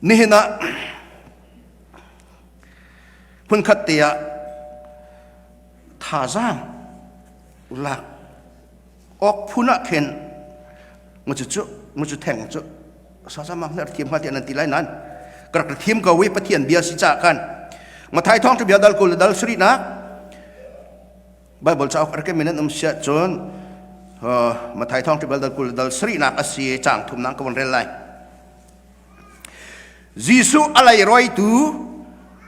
Nihin ah hmunkhat te ah thazaang lak awk phun ah khin mu cu mu cu theng cu sasa mak nar thiam hnga tiah nan ti lai nan ka rak thiam ko i Pathian bia si ca khan Mathai thawng bia dal kul dal sari nak Bible cauk rak min an um siah cun Mathai thawng bia dal kul dal sari nak a si cang thum nang ka von rel lai Jesuh a leirawitu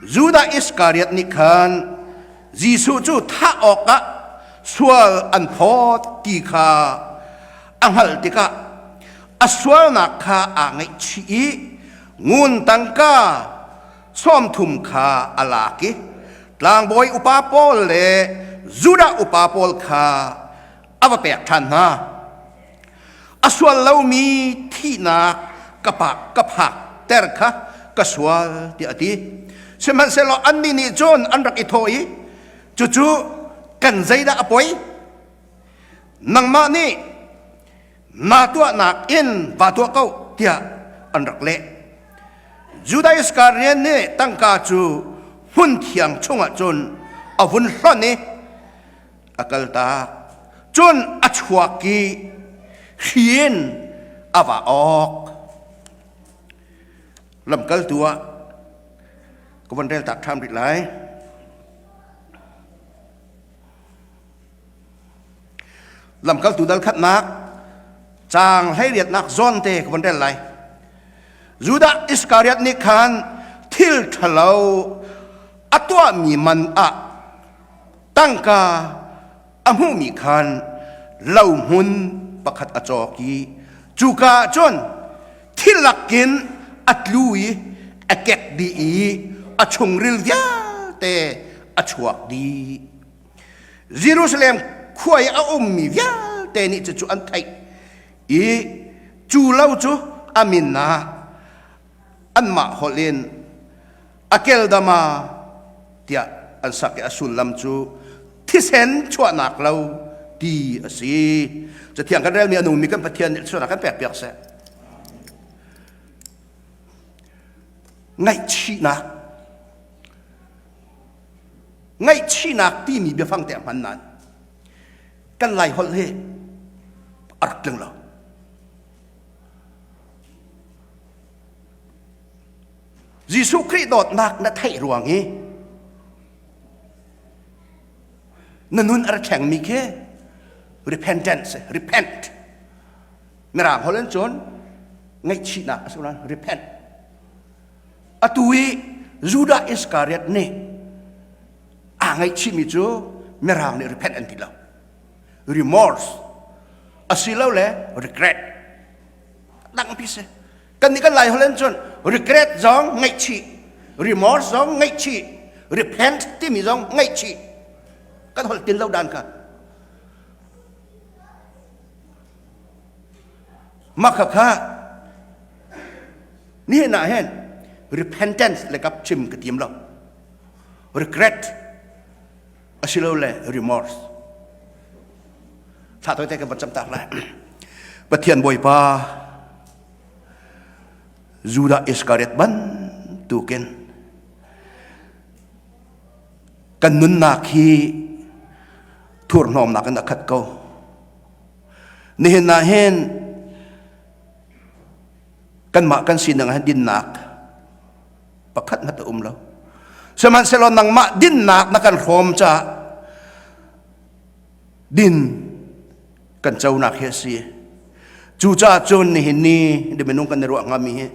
Judah Iskariot nih khan Jesuh cu thah awkah sual an phawt ti kha a hngalh tikah a sualnak kha aa ngaihchih i ngun tangka 30 kha a lak i tlangbawi upa pawl le Judah upa pawl kha a va pek ṭhan hna. A sual lomi thihnak ka pak ka phak ter kha ka sual tiah a ti. Sihmanhsehlaw annih nih cun an rak i thawh i cucu kan zeidah a poi? Nangmah nih naa tuahnak in vaa tuah ko tiah an rak leh. Judah Iskariot nih tangka cu hmun thiang chungah cun a vun hlonh i a kaltak. Cun a chuak i hri in a va awk. Lamkaltu ah ka von rel tak ṭhan rih lai. Lamkaltu dal khatnak caang hleiriatnak zawn te ka von rel lai. Judah Iskariot nih khan thil ṭhalo a tuahmi man ah tangka a hmuhmi khan lohmun pakhat a cawk i cuka ah cun thil lakin a tlu i a kek dih i a chungril vialte a chuak dih. Jerusalem khua i a ummi vialte nih cucu an theih i cu lo cu a min ah anmah holh in Akeldama tiah an sak i a sullam cu thisen chuahnak lo ti a si. Cathiang kan relmi a nungmi kan Pathian nih sualnak kan pekpiak seh. Ngaihchihnak Ngaihchihnak timi biafang te a hman nain kan Lai holh hi a rak tling lo. Jesuh Khrih dawtnak na theih ruang i na nun a ra thlengmi khi repentance repent mirang holh in cun ngaihchihnak a si repent atu i Judah Iscariot nih aa ngaihchihmi cu mirang nih repent an ti lo remorse asilole regret dangpi si kan nih kan lai holh in cun regret zong ngaihchih remorse zong ngaihchih repent timi zong ngaihchih kan holh tin lo dan kha mah kha nihin ah hin repentance le kap chim ka tim lo regret asilole remorse thla toite kan van cam tak lai Pathian Bawipa Judah Iskariot bantukin kan nunnak hi thurhnawmnak in a khat ko. Nihin ah hin kanmah kan sining ah hin dinnak pakhat hmanh a um lo. Sihmanhsehlaw nangmah dinnak na kan hrawm caah din kan conak hi a si. Cucaah cun nihin ni de minung kan i ruah hngami hi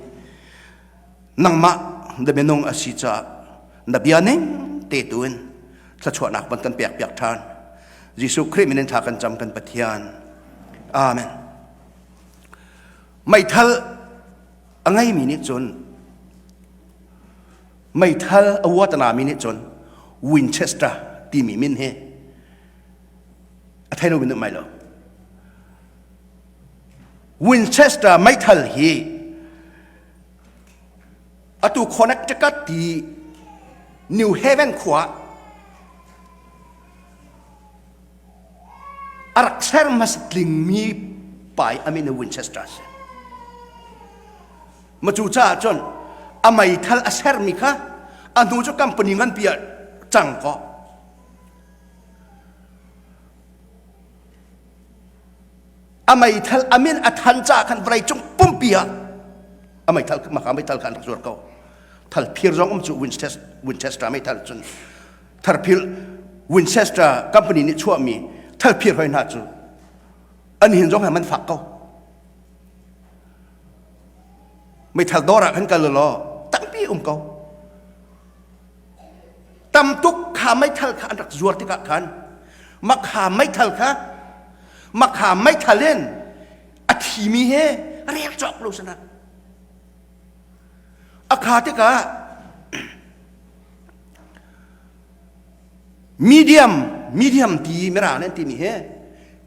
nangmah de minung a si caah na bia ning te tu in thluachuahnak van kan pek piak ṭhan. Jesuh Khrih min in thla kan cam kan Pathian. Amen. Meithal a ngeimi nih cun meithal a uatanami nih cun Winchester timi min hi a thei lomi nih mai lo Winchester meithal hi atu Connecticut ti New Haven khua a rak ser hmasa tlingmi pai amin Winchester si ma cu caah cun A meithal a sermi kha a hnu cu company nganpi ah cang kaw. A meithal a min a than caah khan vawlei cung pumpi ah a meithal maka meithal kha an rak zuar ko. Thalphir zong um cu Winchester, Winchester meithal cun tharphir Winchester company nih chuahmi thalphir hoi hna cu an hin zong he man fak ko. Meithal dawr ah khan kal law tampi um ko. Tam tuk kha meithal kha an rak zuar tikah khan makha meithal kha makha meithal in a thimi he rel cawk lo sana. A kha tikah medium medium ti mirang nih an timi hi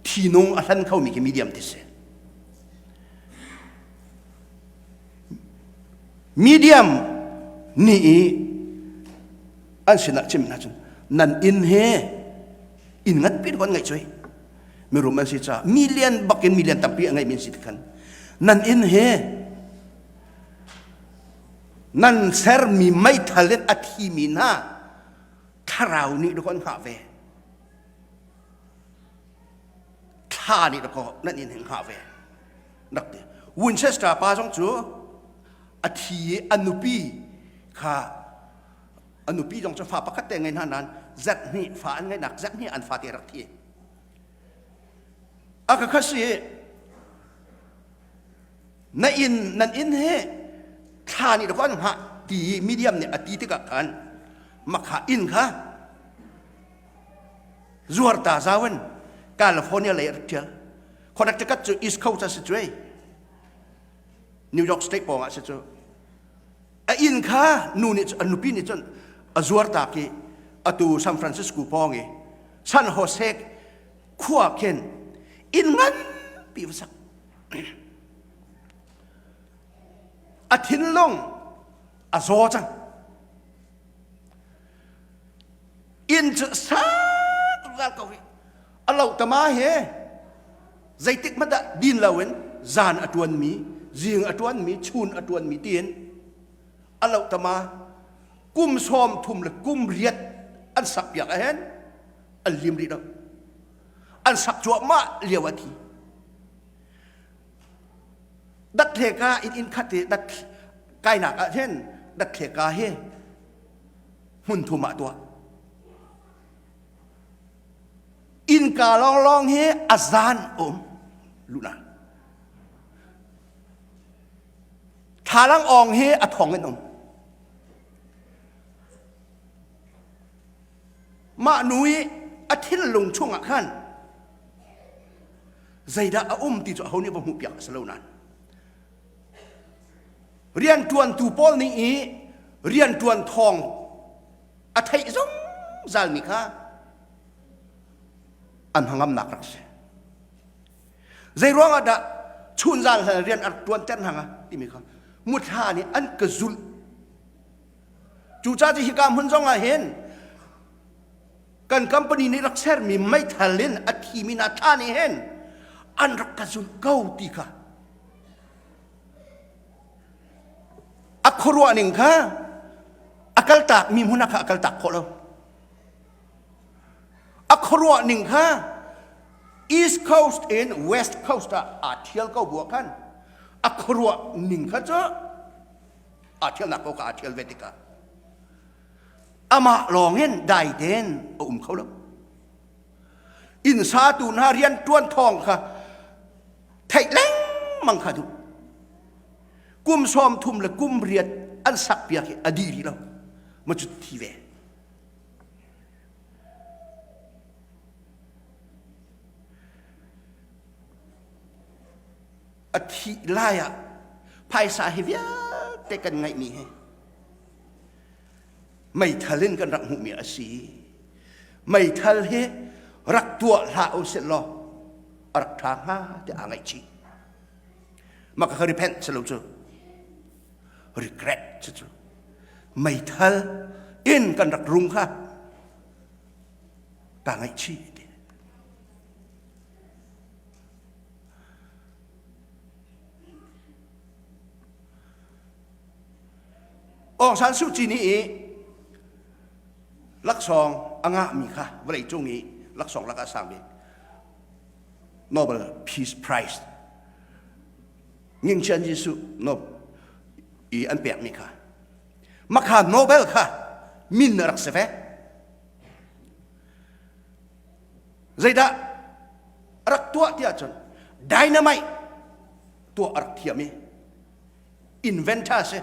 thinung a hlan khomi khi medium ti si. Medium nih i an sinah chim hna cun nan inn he inn nganpi kan ngeih cuai mirum an si caah million bakin million tampi a ngeihmi an si tikhan nan inn he nan sermi meithal in a thimi hna thlarau nih dawh an hngah ve thla nih dawh nan inn hin hngah ve rak ti Winchester pa zong cu a thi i a nupi kha a nupi zong cu fa pakhat te ngei hna nain zet hnih fa an ngeihnak zet hnih an fate rak thi a ka kha si Na inn nan inn hi thla nih dawh an hngah ti medium nih a ti tikah khan makha inn kha zuar ta zau in California lei a rak ṭhial. Connecticut cu East Coast a si cuai. New York State pawng ah si cu. A inn kha nu nih a nupi nih cun a zuar tak i atu San Francisco pawng i San Jose khua khin inn nganpi va sak. A thinlung a zaw cang. Inn cu sang zungzal ko rih. A lo tama he zeitik hmanh dah din loin zan a ṭuanmi, zing a ṭuanmi, chun a ṭuanmi tiin a lo tama kum 30 le kum riat an sak piak ahhin an lim rih lo. An sak cuahmah lio a thi. Dathleka in inn khat i dat kainak ah hin dathleka hi hmun thum ah tuah. Innka lawnglawng hi a zan um luna. Thlalang awng hi a thong in um. Mah nu i a thinlung chungah khan zeidah a um ti cu aho nih va hmuhpiak a si lo nain rianṭuantu pawl nih i rianṭuan thawng a theih zungzalmi kha an hnangamnak rak si. Zei ruangah dah chunzal rian a rak ṭuanter hna timi kha muthla nih an ka zulh. Cucaah hika hmun zong ah hin kan company nih rak sermi meithal in a thimi hna thla nih hin an rak ka zulh ko ti kha a khuaruah ning kha a kaltak mi hmun ah kha a kaltak khawh lo a khuaruah ning kha east coast in west coast ah aa thial ko bu ah khan a khuaruah ning kha cu aa thialnak ko kha aa thial ve tikah amah lawngin dai tein a um kho lo inn satu hna rian ṭuan thawng kha theih lengmang kha duh kum 30 le kum riat an sak piak hi a dih rih lo ma cu thi ve a thih lai ah phaisa hi vialte kan ngeihmi hi meithal in kan rak hmuhmi a si. Meithal hi rak tuah hlah u sih law a rak ṭha hnga tiah aa ngaihchih. Mah ka repent si lo cu. Regret cu cu. Meithal in kan rak rung kha kaa ngaihchih ti. Aung San Suu Kyi nih i laksawng a ngahmi kha vawleicung i laksawng lakah a sang bik Nobel Peace Prize Ngingchian Jesuh no i an pekmi kha makha Nobel kha min a rak si ve zeidah a rak tuah tiah cun dynamite tuah a rak thiam i inventor si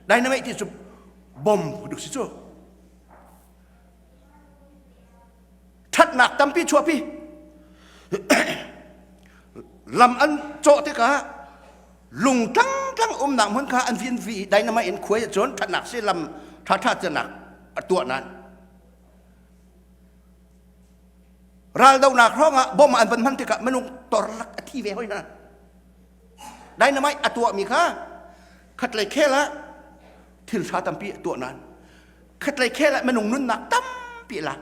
dynamite ti cu bomb duk si cu ṭhatnak tampi chuahpi lam an cawh tikah lung tlangtlang umnak hmun kha an vin vi dynamite in khuai ahcun ṭhatnak si lam ṭhaṭha canak a tuah nan raldonak hrawngah bom an van hman tikah minung torlak a thi ve hoi hna dynamite a tuahmi kha khatlei khel ah thil ṭha tampi a tuah nain khatlei khel ah minung nunnak tampi a lak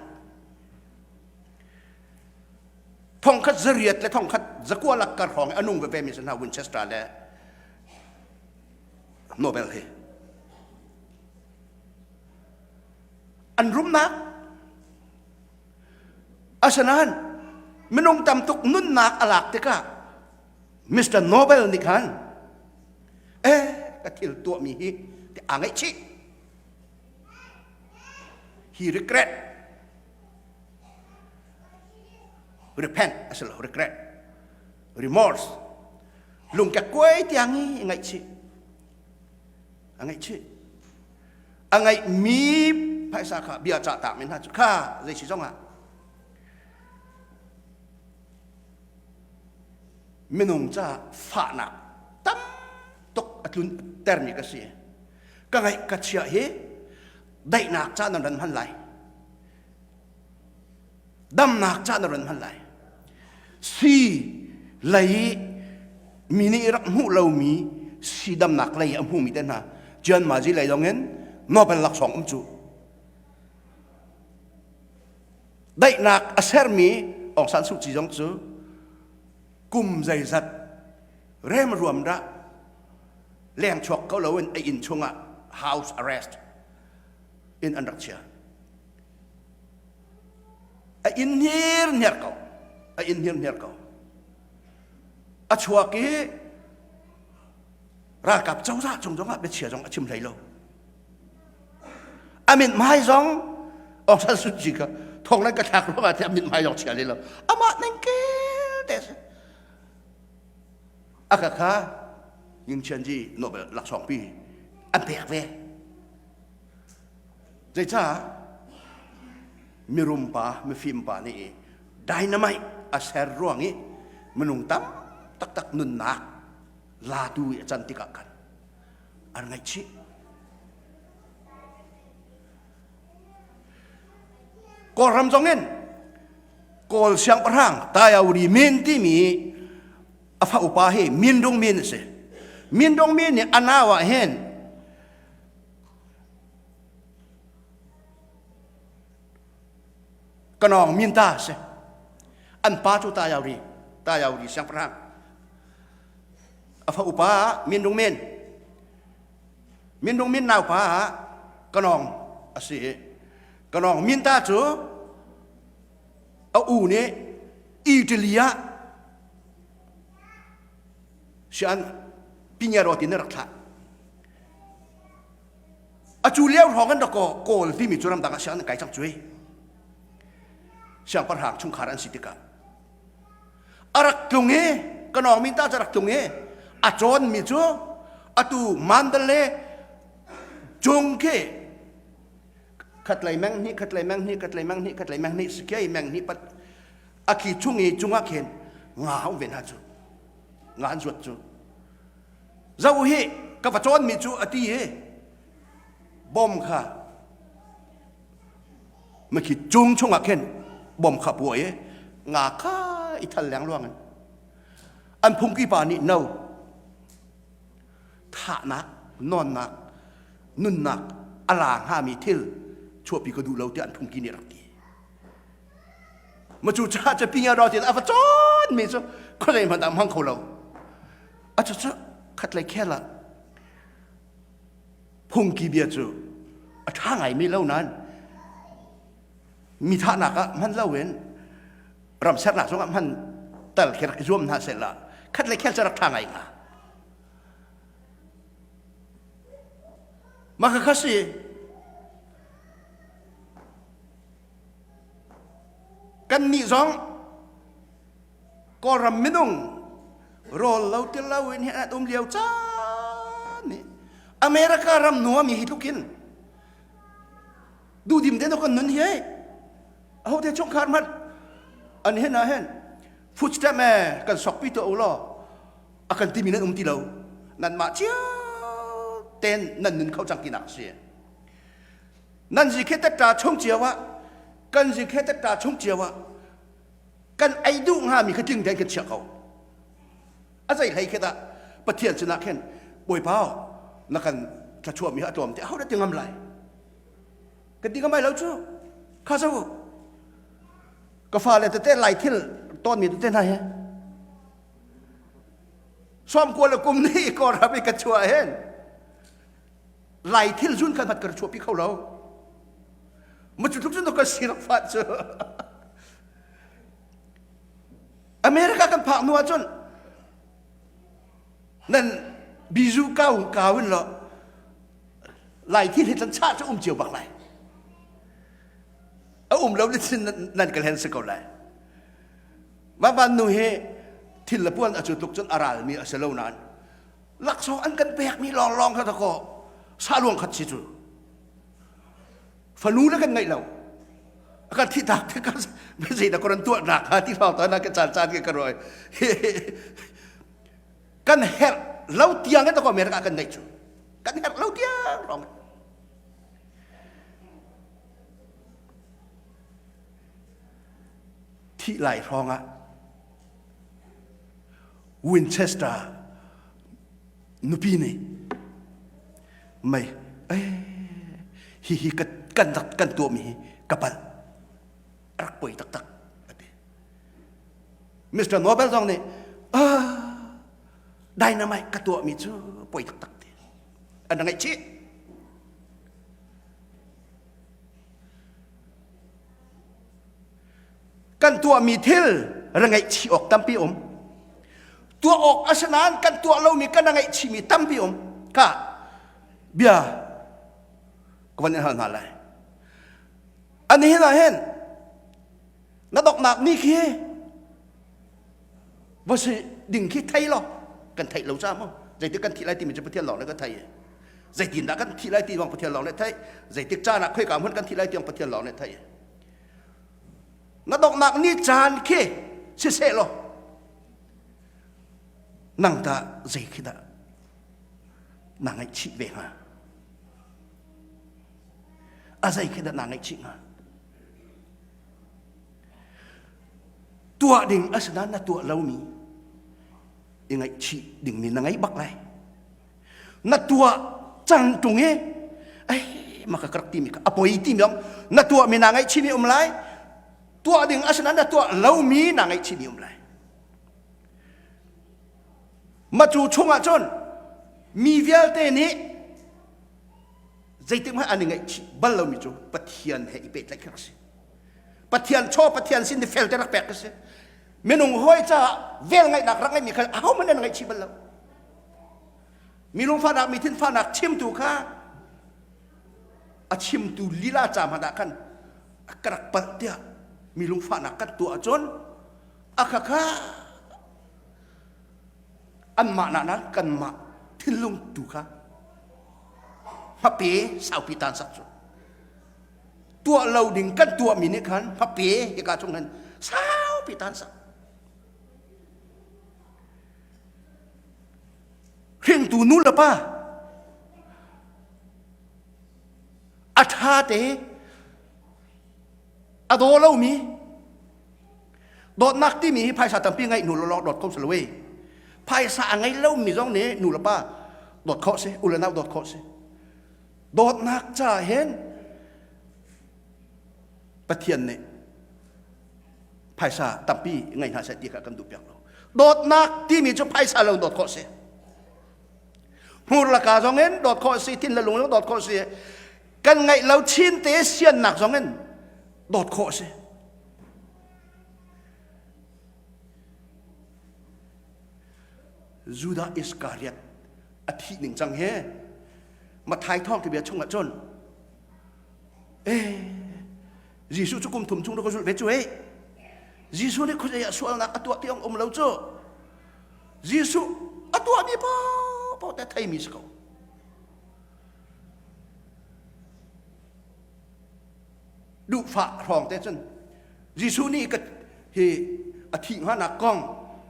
thongkhat zariat le thongkhat zakua lak kar hrawng a nung veve mi hna Winchester le Nobel hi an rumnak asinain minung tam tuk nunnak a lak tikah Mr. Nobel nih khan eh ka thil tuahmi hi ti aa ngaihchih he regret repent a si lo regret remorse lungkek kuai tiang i ngaihchih a ngaihchih a ngaihmi phaisa kha bia cah tak men hna cu kha zei si zong ah minung caah fahnak tam tuk a tlun termi ka si. Ka ngaih ka chiah hi daihnak ca nan ran hman lai. Damnak ca nan ran hman lai. Si lei mi nih rak hmuh lomi si damnak lei a hmumi te hna Jian Maji lei zong in Nobel laksawng um cu. Daihnak a sermi Aung San Suu Kyi zong cu kum zeizat remruam dah leng chuak ko loin a inn chungah house arrest in an rak chia. A inn hir ko. A inn hir ko. A chuak i ralkap cozah cung zongah biachia zong a chim hlei lo. A mithmai zong Aung San Suu Kyi kha thong nan ka thlak ruangah tiah mithmai zong chia lo. Amah ning kel te si. A ka kha Ying Chen Ji Nobel laksawng pi an pek ve. Zeicah mirum pa, mifim pa nih dynamite a ser ruang i minung tam taktak nunnak latu i a can tikah khan an ngaihchih. Kawlram zong in Kawl siangpahrang Tayauri Min timi a fa upa hi Mindung Min a si. Mindung Min nih a nau ah hin Kanawng Min ta a si. An pa cu Tayauri, Tayauri siangpahrang. A fa upa Mindung Min. Mindung Min naupa ah Kanawng a si i Kanawng Min ta cu a u nih Italy ah sian Pinero tin a rak thlah. A cu lio hrawng an rak kawl timi cu ramdang ah sian an kai cang cui. Siangpahrang chungkhar an si tikah a rak tlung i kanawng min ta cu a rak tlung i a cawnmi cu atu Mandalay cung khi khatlei meng hnih khatlei meng hnih khatlei meng hnih khatlei meng hnih sikei meng hnih pat a khi chung i cungah khin nga um ve hna cu nga an zuat cu zo hi ka va cawnmi cu a ti hi bom kha Makhi cung chungah khin bom kha puai i nga kha i thal lengluang in an phungki pa nih no thahnak nawnnak nunnak a la hngami thil chuahpi ka duh lo tiah an phungki nih rak ti ma cu ca ca pinga ro tin a va cawn mi cu khuazei hmanh ah hmang kho lo a cu cu khatlei khel ah. Phungki bia cu a ṭha ngaimi lo nain mi thahnak ah hman loin ram sernak zongah hman tal khi rak i zuam hna seh la khat le khel cu rak ṭha ngai hnga. Mah kha si kannih zong Kawlram minung rawl lo til lo in an um lio caan nih America ram nuam hi tluk in duhdim te kan nun hi aho te chungkhar hmanh an hen ah hen food stamp e kan sok pi to u law a kan timi nan um ti lo nan mah cio ten nan nun kho cang tinak si nan zi khe ta chung cio ah kan zi khe ta chung cio ah kan ei duh hngami kha tling tein kan chiah ko a zei hlei khi dah pathian sinah khin bawipa na kan thluachuahmi a tlawm te aho dah ti ngam lai kan ti ngam lai lo cu kha zo ka fale tete lai thil tawnmi tete hna hi sawmkua le kum ni kawlram i ka chuah hin lai thil zun khan hat ka chuahpi kho lo ma cu tluk cun ka sirak fat cu America kan phak hnu ahcun nan bizu kau kau in lo lai thil hi tlan chah cu um cio bak lai a um lo sin nan kan hen si ko lai Van nu hi thil le puan a cu tluk cun a ralmi a si lo nain laksawng an kan pekmi lawnglawng kha dakaw saluang khat si cu fanu le kan ngeih lo a kan thih tak tik zei dah kan tuah nak ha ti hrawng ta na ka caan caan ke ka roi kan herh lo tiang in dakaw America kan ngeih cu kan herh lo tiang rong thih lai hrawng ah Winchester nupi nih mei hi hi kan kan tuahmi hi ka palh a rak poi taktak a ti Mr. Nobel zong nih ah dynamite ka tuahmi cu poi taktak ti an ngaihchih Kan tuahmi thil ra ngaihchih awk tampi um. Tuah awk a si nain kan tuah lomi kan ra ngaihchihmi tampi um. Ka bia ka van in hal hna lai. Ani hin ah hin na doknak ni khi va si ding khi thei lo kan theih lo ca mu zeitik kan thih lai timi cu Pathian lawng nih kan thei zeitin dah kan thih lai ti bang Pathian lawng nih theih zeitik caan ah khoika hmun kan thih lai ti bang Pathian lawng nih theih na donghnak ni caan khi siseh law nang ta zei khi dah na ngaihchih ve hnga a zei khi dah na ngaihchih hnga tuah ding a si nain na tuah lomi i ngaihchih dingmi na ngei bak lai na tuah cang ṭung i ai maka ka rak timi kha a poi timi ong na tuahmi naa ngaihchihmi um lai tuah ding a si nain na tuah lomi naa ngaihchihmi um lai ma cu chungah cun mi vialte nih zeitik hmanh an i ngaihchih bal lomi cu Pathian he i pehtlaih khi rak si Pathian chaw Pathian sin ni fel te rak pek ka si minung hawi caah vel ngaihnak rak ngeihmi kha ahohmanh an ngaihchih bal lo mi lungfahnak mi thinfahnak chimtu kha a chimtu lila ca hmanh ah khan a ka rak palh tiah mi lungfahnak kan tuah ahcun a kha kha anmah nak na kanmah thinlung tu kha hmape saupi tan sak cu tuah lo ding kan tuahmi nih khan hmape hika chung hin saupi tan sak hringtu nu le pa a ṭha te a daw lomi dawtnak timi hi phaisa tampi ngeih hnu lawng dawt kho si lo e phaisa a ngei lomi zong nih nu le pa dawt khawh si u le nau dawt khawh si dawtnak ca hin Pathian nih phaisa tampi ngei hna seh ti kha kan duh piak lo dawtnak timi cu phaisa lo dawt khawh si. Hmur le ka zong in dawt khawh si, thin le lung zong dawt khawh si. Kan ngaih lo chin te siannak zong in dawt khawh si. Judah Iskariot a thih ning cang he Mathai thawng bia chungah cun eh Jesuh cu kum thum chung ka zulh ve cu eh Jesuh nih khuazei ah sualnak a tuah ti um lo cu Jesuh a tuahmi paoh te theimi si ko duhfah hrawng te cun Jesuh nih ka hi a thih hnganak kong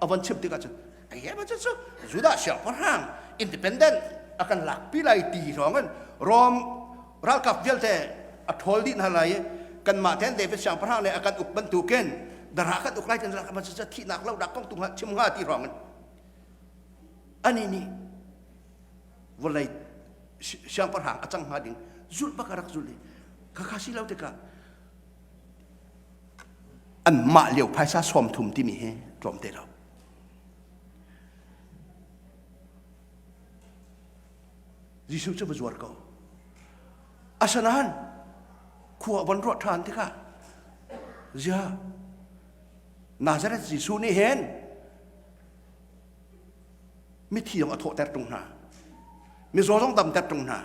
a von chim tikah cun ai he cu cu Judah siangpahrang independent a kan lakpi lai ti hrawng in Rom ralkap vialte a ṭhawl dih hna lai i kanmah ten David siangpahrang nih a kan uk bantukin dara kan uk lai tin rak man cu thihnak lo dak kong tu chim hnga ti hrawng in ani nih vawlei siangpahrang a cang hnga ding zulh bak a rak zulh i khakha si lo tikah anmah lio phaisa 30 timi hi tlawmte lo. Jesuh cu va zuar ko. Asanain khua von ruah ṭhan tikah zia Nazareth Jesuh nih hin mithi zong a thawhter ṭung hna. Mizaw zong damter ṭung hna.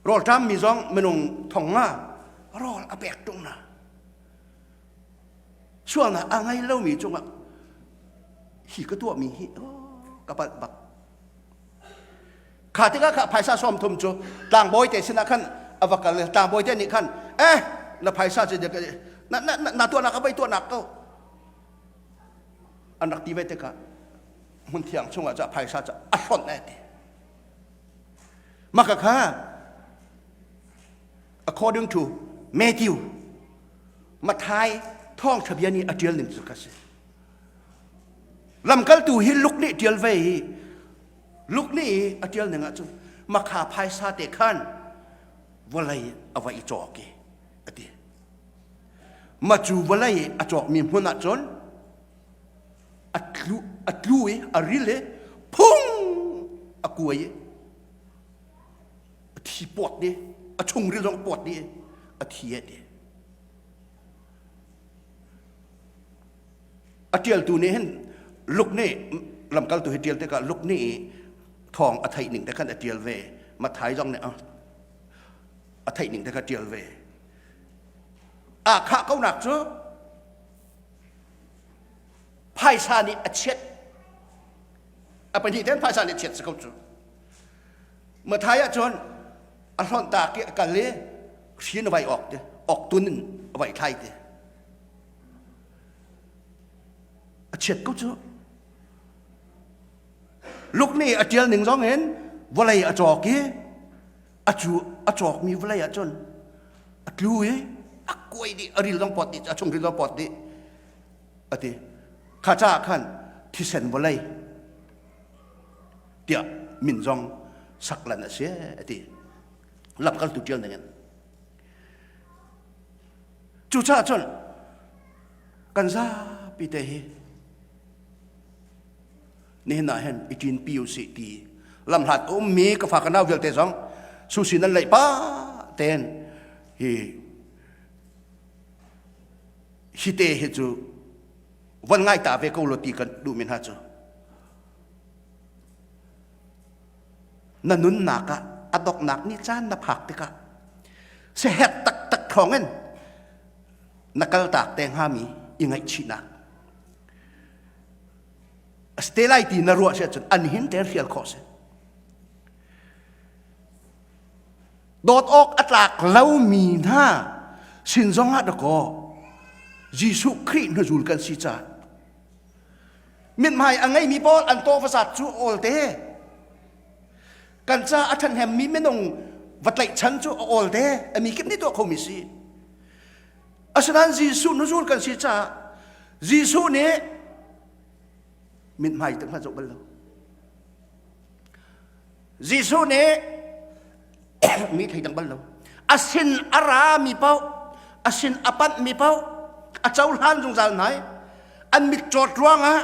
Rawlṭammi zong minung thong nga rawl a pek ṭung hna. Sualnak a ngei lomi cungah hi ka tuahmi hi ka palh bak. Kha tikah kha phaisa 30 cu tlangbawi te sinah khan a va kal tlangbawi te nih khan eh na phaisa cu na na na tuahnak a vai tuahnak ko an rak ti ve tikah hmun thiang chungah cu phaisa cu a hlonh ai ti. Maka kha according to Matthew Mathai thawngṭha bia nih a ṭial ning cu ka si. Lamkaltu hi Luke nih ṭial ve i Luke nih a ṭial ning ahcun makha phaisa te khan vawlei a va i cawk i a ti. Ma cu vawlei a cawkmi hmun ahcun a tlu a tlu i a ril i phung a kuai i a thi pawt ni a chungril zong pawt ni a thi e ti a ṭialtu nih hin luk nih lamkaltu hi ṭial tikah luk nih thawng a theih ning te khan a ṭial ve Mathai zong nih a theih ning te kha ṭial ve a khah ko nak cu phaisa nih a chiat a pahnih ten phaisa nih chiat si ko cu Mathai ah cun a hlonh ta ki a kal i hrin a vai awk te awk tun in a vai thlai te a chiat ko cu luk nih a tial ning zong in vawlei a cawk i a cu a cawkmi vawlei ah cun a tlu i a kuai dih a ril zong pawt dih a chung ril zong pawt dih a ti kha caah khan thisen vawlei tiah min zong saklan a si a ti lamkaltu ṭial ning in cucaah cun kan zapi te hi nihin ah hin i ṭinpi usih ti lamhlat a ummi ka fa ka nau vialte zong susi nan leih pa ten hi hi te hi cu von ngai ta ve ko lo ti kan duhmi hna cu na nunnak ah a doknak ni caan na phak tikah siaherh taktak thawngin na kaltak te hngami i ngaihchihnak a si te lai ti na ruah si ahcun an hin tein hrial khawh si dawt awk a tlak lomi hna sin zong ah dakaw Jesuh Khrih hnuzul kan si caah mithmai a ngeimi pawl an tawfasat cu awl te kan ca a ṭhahnemmi minung va tlaihchan cu a awl te a mi kip nih tuah khomi si asinain Jesuh hnuzul kan si caah Jesuh nih mithmai te hmanh zoh bal lo Jesuh nih mi thei dang bal lo a sin a ra mi paoh a sin a panh mi paoh a cohlan zungzal hna i an mitcawt ruangah.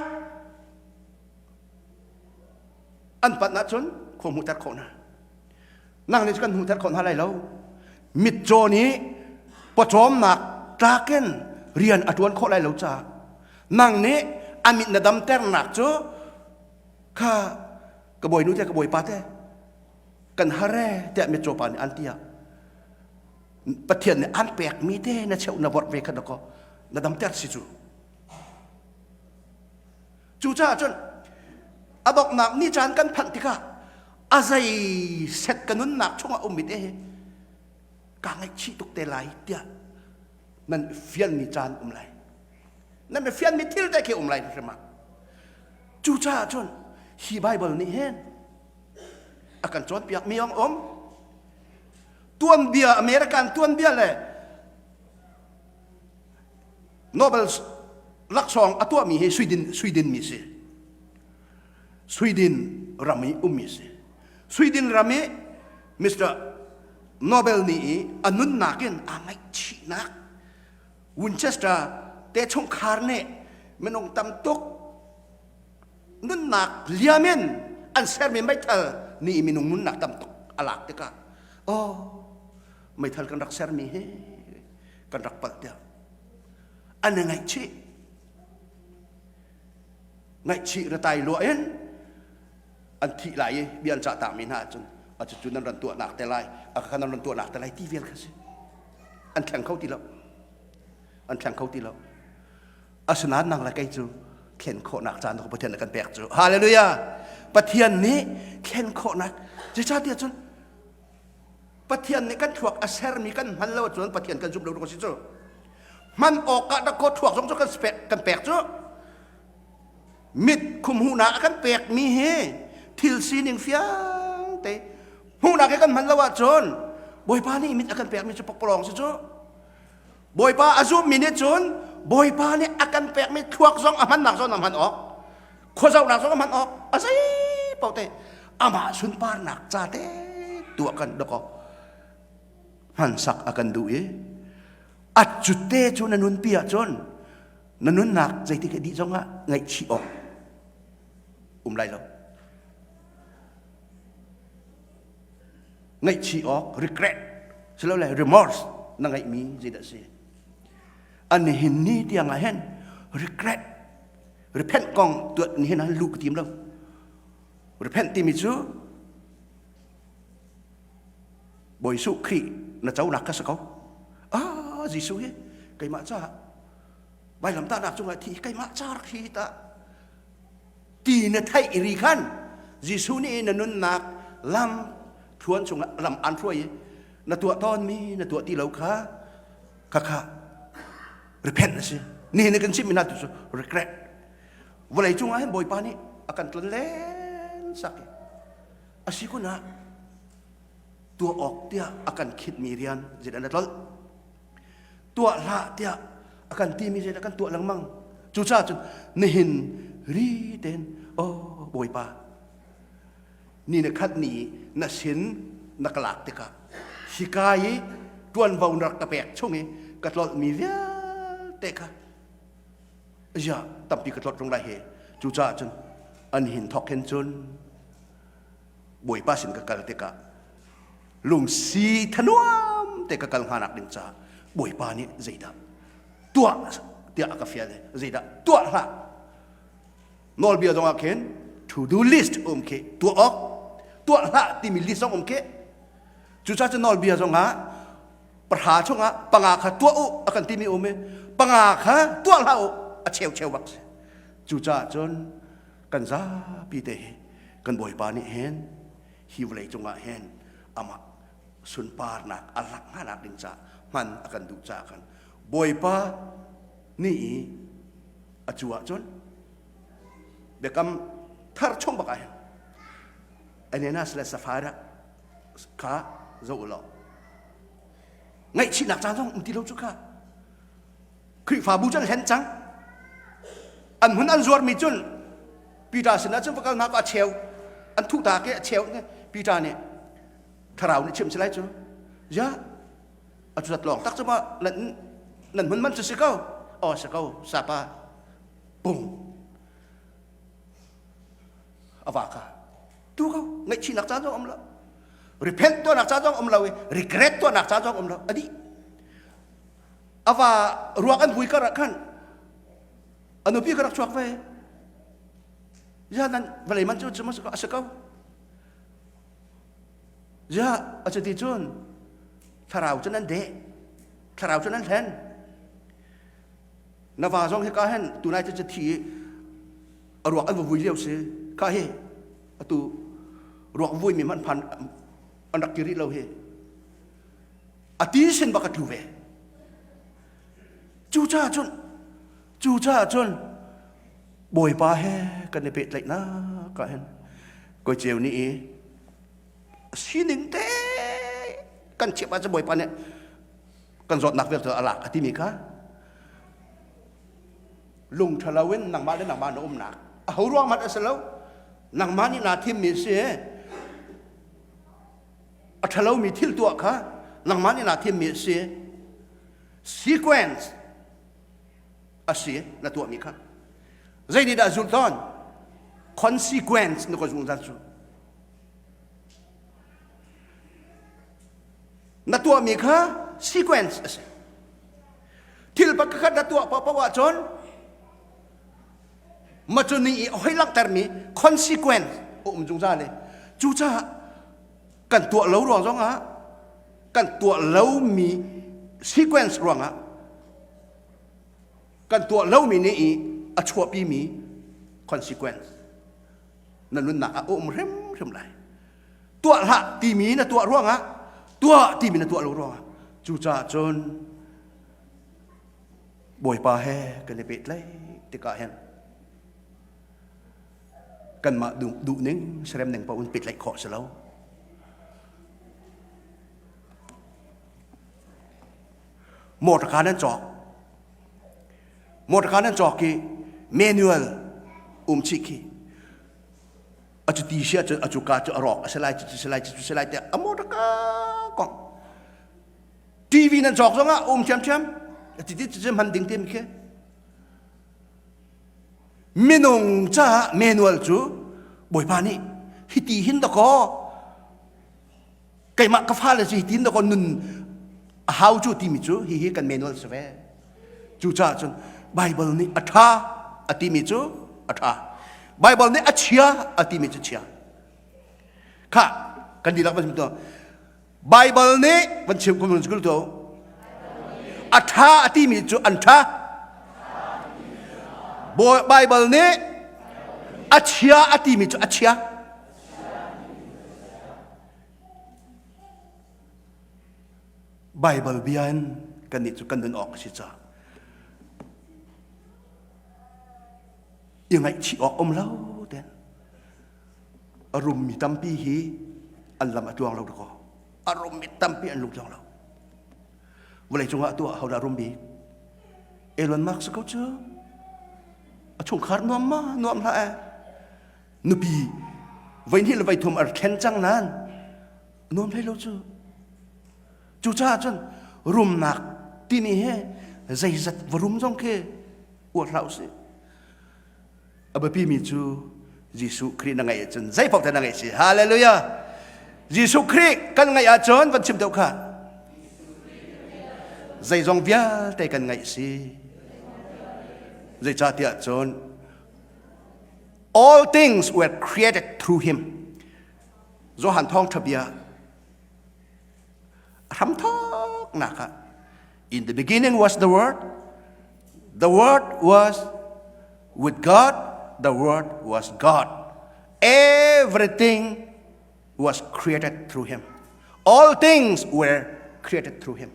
An panh ahcun khua hmuhter khawh hna. Nang nih kan hmuhter khawh hna lai lo. Mitcaw nih pawcawmnak tlakin rian a ṭuan khawh lai lo caah nang nih a mit na damternak cu kha ka bawinu te ka bawipa te kan har e tiah mitcaw pa nih an ti ah Pathian nih an pekmi te na cheuh na vorh ve kha dakaw na damter si cu. Cucaah cun a donghnak ni caan kan phanh tikah a zei set ka nunnak chungah ummi te hi kaa ngaihchih tuk te lai tiah nan fianmi caan um lai. Nan i fianmi thil te khi um lai hrim ah. Cucaah cun hi Baibal nih hin a kan cawnpiakmi ang um. Tuanbia American tuanbia le Nobel laksawng a tuahmi hi Sweden Sweden mi si. Sweden ram i ummi si. Sweden ram i Mr. Nobel nih i a nunnak in aa ngaihchihnak Winchester te chungkhar nih minung tam tuk nunnak liam in an sermi meithal nih minung nunnak tam tuk a lak tikah oh meithal kan rak sermi hi kan rak palh tiah an i ngaihchih ngaihchih ratai lua in an thih lai i bia an cah takmi hna ahcun a cucu nan ran tuahnak te lai a kha nan ran tuahnak te lai ti vial kha si an thleng kho ti lo an thleng kho ti lo asinain nang le kei cu thlen khawhnak caan cu Pathian nih kan pek cu hallelujah Pathian nih thlen khawhnak zeicahtiah cun Pathian nih kan thluak a sermi kan hman lo ahcun Pathian kan zumh lo ruk a si cu. Hman awkah dakaw thluak zong cu kan pek, kan pek cu. Mit khumhuhnak a kan pekmi hi thil sining fiang te hmuhnak he kan hman lo ahcun Bawipa nih mit a kan pekmi cu pakpalawng si cu. Bawipa a zummi nih cun Bawipa nih a kan pekmi thluak zong a hmannak zong a hman awk khuazohnak zong a hman awk a zei paoh te amah sunparnak ca te tuah kan dakaw hmansak a kan duh i a cute cu na nunpi ahcun na nunnak zeitik dih zongah ngaihchih awk um lai lo ngaihchih awk regret silole remorse na ngeihmi zeidah si an nihin ni tiang ah hin regret repent kong tuat ni hin lu ka tim lo repent timi cu Bawi Jesuh Khrih na conak kha si ko ah Jesuh hi keimah caah vailamtahnak cungah thi keimah ca rak hi ta ti na theih ri khan Jesuh nih na nunnak lam thluan chungah lam an hruai i na tuah tawnmi na tuah ti lo kha kha kha repent a si nihin kan chimmi hna tu cu regret vawlei cungah hin Bawipa nih a kan tlon len sak i a si kun ah tuah awk tiah a kan khitmi rian zeidah na tlolh tuah hlah tiah a kan timi zeidah kan tuah lengmang cucaah cun nihin ri tein oh bawipa ni na khat ni na sin na ka lak tikah hika i ṭuanvo na rak ka pek chung i ka tlolhmi vialte kha ya tampi ka tlolh ṭung lai he cucaah cun an hin thawk hin cun Bawipa sin ka kal tikah lungsi thanuam te ka kal hnganak ding caah Bawipa nih zeidah tuah tiah a ka fial i zeidah tuah hlah nawlbia zong ah khin to do list um khi tuah awk tuah hlah timi list zong um khi cucaah cu nawlbia zong ah pahra chungah panga kha tuah u a kan timi um i panga kha tuah hlah u a cheu cheu bak si cucaah cun kan zapi te hi kan Bawipa nih hin hi vawlei cungah hin amah sunparnak a lak hnganak ding caah hman a kan duh caah khan Bawipa nih i a cu ahcun biakam thar chung bak ah hin Ananias le Sapphira kha zoh u law ngaihchihnak caan zong um ti lo cu kha Khrihfabu cu an hlen cang. An hmun an zuarmi cun Peter sinah cun va kal hna a cheu an thuh ta ke a cheu Peter nih thlarau nih chim si lai cu ya a cu lawng tak cu ma nan nan hmun man cu si ko aw si ko sapa pung a va ka. Tu ko ngaihchihnak caan zong um lo. Repent tuahnak caan zong um lo i regret tuahnak caan zong um lo. A dih. A va ruak an vui kar ah khan a nupi ka rak chuak ve. Ya nan vawlei man cu a si ko. Ya a cuti cun thlarau cu nan deh. Thlarau cu nan hlen. Na va zong hika hin tunai cu thi a ruak an va vui lio si. Kha hi atu ruak vui mi hmanh phan an rak ti rih lo hi. A ti sin bak a tlu ve. Cucaah cun cucaah cun Bawipa he kan i pehtlaihnak ah hin koi ceu nih i sining te kan chimh ahcun Bawipa nih kan zawtnak vialte a lak a timi kha lung ṭhalo in nangmah le nangmah na umnak a ho ruang hmanh a si lo nangmah nih naa thimmi si a ṭhalomi thil tuah kha nangmah nih naa thimmi a si sequence a si na tuahmi kha zei nih dah zulh tawn consequence na ka zungzal cu na tuahmi kha sequence a si thil pakhat na tuah paohpaoh ahcun macuni i hoi langhtermi consequence a um zungzal i cucaah kan tuah lo ruang zongah kan tuah lomi sequence ruangah kan tuah lomi nih i a chuahpimi consequence na nunnak ah a um hrimhrim lai tuah hlah timi na tuah ruangah tuah timi na tuah lo ruangah cucaah cun Bawipa he kan i pehtlaih tikah hin kanmah duhning serem ning paoh in pehtlaih khawh si lo. Motor nan cawk. Motor nan cawk i manual um chih khi a cu ti sia cu a cu ka cu a rawk a si lai cu si lai cu si lai tiah a motor ka kong TV nan cawk zongah um ṭhiamṭhiam ti ti cu hman ding timi khi minung caah manual cu bawipa nih hiti hin dakaw keimah ka fale cu hitin dakaw nun a hau cu timi cu hihi kan manual si ve cucaah cun Bible nih a ṭha a timi cu a ṭha Bible nih a chia a timi cu chia kha kan dihlak van chim Baibal nih van chim kum kul to a ṭha a timi cu an ṭha Baibal nih a chia a timi cu a chia Baibal bia in kannih cu kan nun awk a si caah i ngaihchih awk um lo ten A rummi tampi hi an lam a tluang lo dakaw. A rummi tampi an lung tluang lo. Vawlei cungah tuah hodah rum bik? Elon Musk ko cu. A chungkhar nuam ma nuam hlah eh. Nupi voihnih le voithum ar thlen cang nan nuam hlei lo cu. Cucaah cun rumnak timi he zeizat va rum zong khi uar hlah usih. A biapimi cu Jesuh Khrih na ngeih ahcun zei paoh te na ngeih si. Hallelujah. Jesuh Khrih kan ngeih ahcun van chim deuh kha. Zeizong vialte kan ngeih si. Zeicahtiah cun all things were created through him. Johan thawngṭha bia hramthawknak ah in the beginning was the word the word was with God the word was God everything was created through him all things were created through him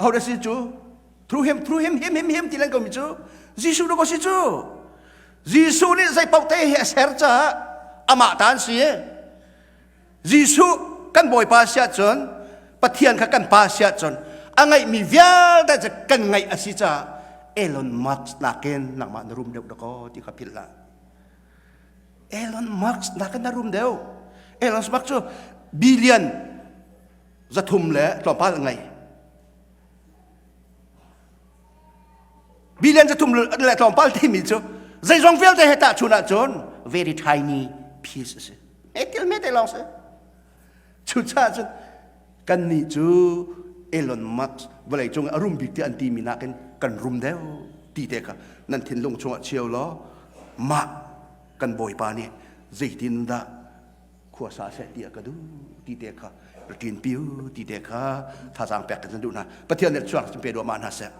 Ho dah si cu through him through him him him him ti len ko mi cu Jesuh dah ko si cu Jesuh nih zei paoh te hi a ser caah amah ta an si Jesuh kan Bawipa si ahcun Pathian kha kan pa si ahcun a ngeihmi vialte cu kan ngeih a si caah Elon Musk nakin nangmah na rum deuh dakaw ti kha philh hlah. Elon Musk nakin na rum deuh. Elon Musk cu billion 300 le tlawmpal a ngei. Billion 300 le tlawmpal timi cu zeizong vialte he tahchun ahcun very tiny piece a si. Metil mete lawng si. Cucaah cun kannih cu Elon Musk vawleicung a rum bik ti an timi nakin kan rum deuh ti te kha nan thinlung chungah chio law mah kan bawipa nih zeitindah khuasa seh ti a ka duh ti te kha ṭin piu ti te kha thazaang pek kan duh hna. Pathian nih chuak pe duah ma hna seh.